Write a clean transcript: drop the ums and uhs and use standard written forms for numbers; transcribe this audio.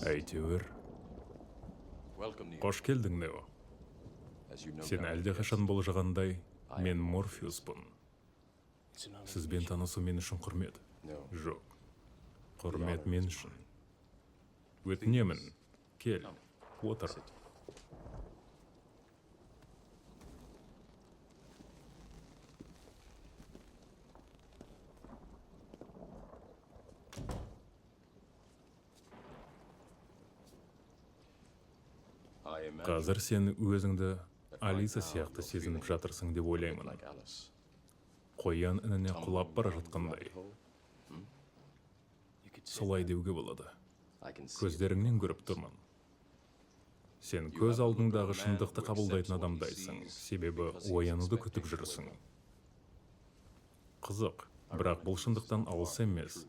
Әйтеуір. Қош келдің, Нео. Сен әлдеқашан болжағандай, мен Морфеуспын. Сізбен танысу мен үшін құрмет. Жоқ, құрмет мен үшін. Өтінемін, кел, отыр. Қазір сен өзіңді Алиса сияқты сезініп жатырсың деп ойлаймын. Қоян ініне құлап бара жатқандай. Солай деуге болады. Көздеріңнен көріп тұрмын. Сен көз алдыңдағы шындықты қабылдайтын адамдайсың, себебі оянуды күтіп жүрсің. Қызық, бірақ бұл шындықтан алыс емес.